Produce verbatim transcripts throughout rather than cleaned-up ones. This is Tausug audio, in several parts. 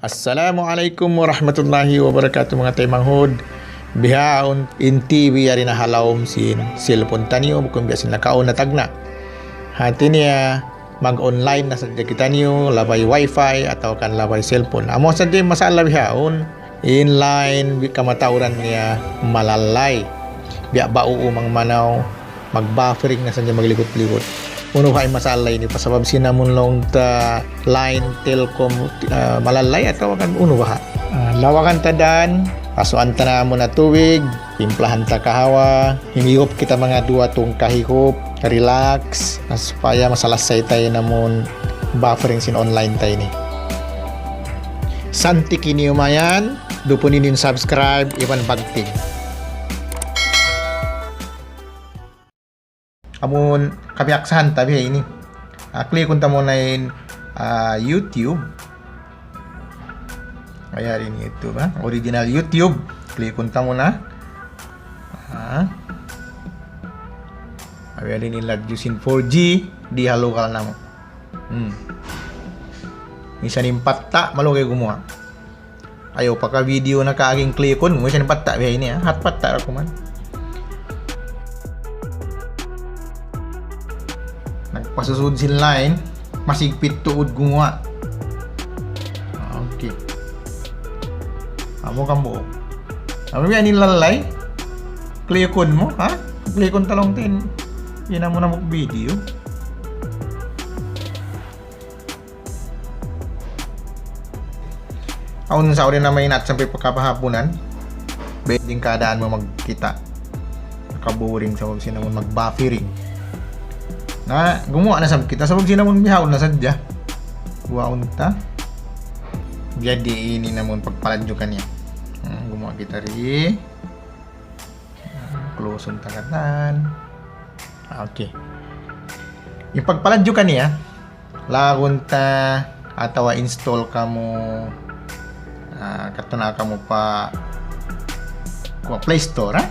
Assalamu alaykum warahmatullahi wabarakatuh, manga taymanghud. Bihaun in T V yari na ha lawm sin cellphone taniyu, bukun biya' sin nakauna tagna'. Hati niya, mag-online na sadja kitaniyu, labay wifi atawa kan labay cellphone. Amu sadja in masalah bihaun, in line, bi-, kamatauran niya malalay. Biya' ba'u umang manaw, mag-buffering na sadja maglikut-likut. Unu baha' in masalah ini, pasabab sin amun laung ta line telecom, ah, malalay atawa kan unu baha'. Ah, lawagan ta dan, pasuan ta na muna tubig, timplahan ta kahawa, himihup kita manga duwa tungka' hihup, relax, na supaya masalasay ta in amun buffering sin online ta ini. Santi' kiniumayan, dupun niyu in subscribe, iban bagting. Amun kabiyaksahan ta biya' ini. Ah, click-un ta muna in, ah, YouTube. Ayan, ini YouTube, ha. Original YouTube. Click-un ta muna. Ah. Ayan, ini ladju sin four G di ha lugal namu'. Hmm. Misan in patta', malugay gumuwa'. Ayaw pa ka video na kaagi in click-un mu, misan in patta' biya' ini, ha. Hat patta' ra kuman. Nagpasusud sin line, masigpit tuud gumuwa'. Okay. Amu kan buuk. Amu biya' ini lalay. Click-un mu, ha? Click-un ta laung ta in. Yan amu na mu video. Awn sa uli na mainat sampay pagkapahapunan. Bending kaadaan mu magkita'. Nakaburing sabab sin amun mag-buffering. Na, gumuwa' na sab kita sabab sin amun bihaun na sadja. Guwaun ta. Jadi ini namun pagpaladju kaniya. Hmm, gumuwa' kita ri. Close-un ta katan. Okay. In pagpaladju kaniya, lagun ta atawa install kamu, ah, kadtu na kamu pa, pa Play Store, ha?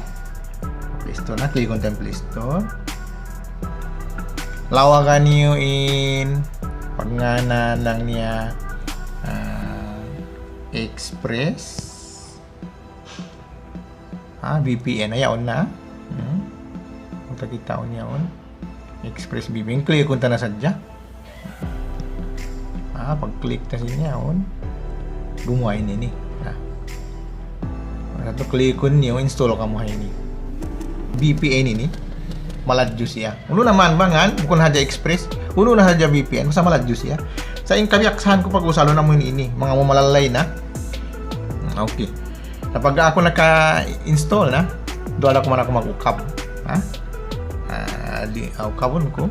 Play Store na, click-un ta in Play Store. Lawagan niyu in pagngānan laung niya, ah, Express. Ah, V P N, ayaw na. Hmm. Kung takita niyu yaun. ExpressVPN, click-un ta na sadja. Ah, pag-click ta sin yaun, gumuwa' ini, ini. Ah. Atu click-un niyu, install kamu ha ini. V P N ini, maladju siya. Unu na man ba ngan, bukun hadja Express. Unu na hadja V P N, basta maladju siya. Sa' in kabiyaksahan ku pag-usalun amu ini, ini, manga mamalalay na. Hmm, okay. Sa' pagga aku naka-install na, duwa da kuman aku mag-ukab. Ha? Ah, di, ah, ukabun ku.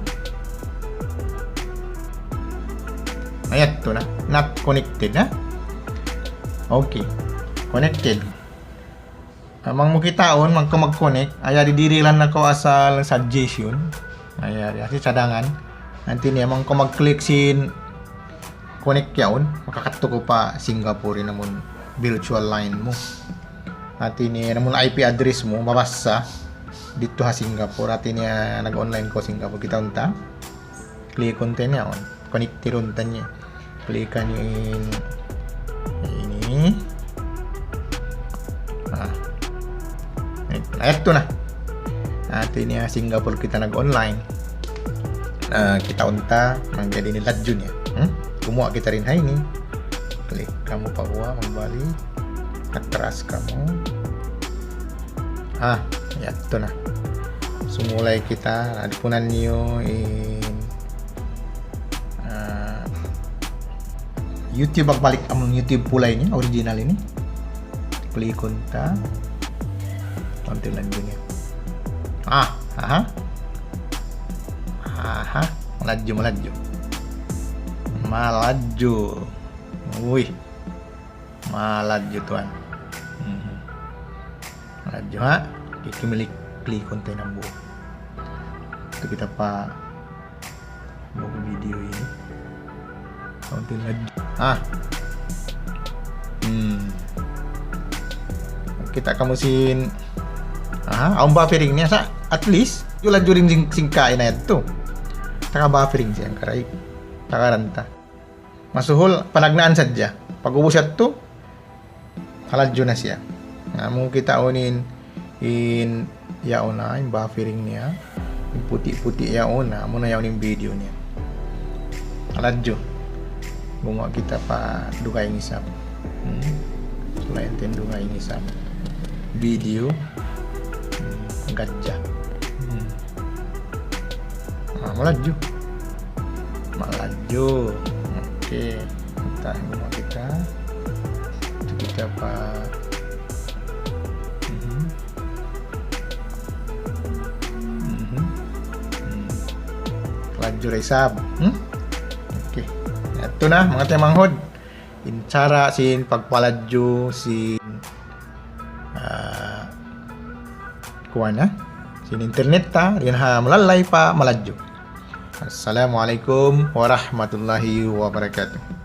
Ayat tu na. Not connected, ha? Okay. Connected. Bang mu kitaun, bang kaw mag-connect, ayari diri lang na kaw asal suggestion. Ayari, asal cadangan. Hati niya, bang kaw mag-click sin connect yaun, makakadtu kaw pa Singapore in amun virtual line mu. Hati niya, in amun I P address mu, mabasa didtu ha Singapore. Hati niya, nag-online kaw Singapore. Kitaun ta. Click-un ta in yaun. Connect-un ta in yan. Click-un in ini. Ah. Ayat tu na. Hati niya Singapore kita nag-online. Ah, kitaun ta, manjari ini ladju niya. Hmm? Gumuwa' kita dayn ha ini. Click kamu pa guwa', magbalik. Atras kamu. Ah, ayat tu na. Sumulay kita, adipunan niyu in, ah, YouTube, magbalik amun YouTube pula ini, original ini. Click-un ta. Konti lagi niya. Ah, aha. Aha, maladju, maladju. Maladju. Uy. Maladju, tuwan. Mhm. Maladju, ha? Kikimilik, click-un ta in hambuuk. Atu kita pa buka video ini. Konti lagi. Ah. Hmm. Kita' kamu sin. Aha, awn buffering niya sa', at least, yu ladju dayn sin, sin kaina yadtu. Taka buffering siya, karay. Taka ranta. Masuhul, panagnaan sadja. Pag'ubus yadtu, haladju na siya. Na, amu kita' unu in, in yaun na, in buffering niya. In puti'-puti' yaun na, amu na yaun in video niya. Haladju. Gumuwa' kita pa dugaing isab. Hmm. Sulayan ta in dugaing isab. Video. Hmm. Gadja. Hmm. Ah, maladju. Maladju. Okay. Kita, gumuwa' kita. Yadtu kita pa. Mhm. Mhm. Hmm. Maladju da isab. Hmm? Okay. Yadtu na, manga taymanghud. In cara sin pagpaladju sin, ah, kuwan, ha? Sin internet ta, dayn ha malalay pa maladju. Assalamualaikum warahmatullahi wabarakatuh.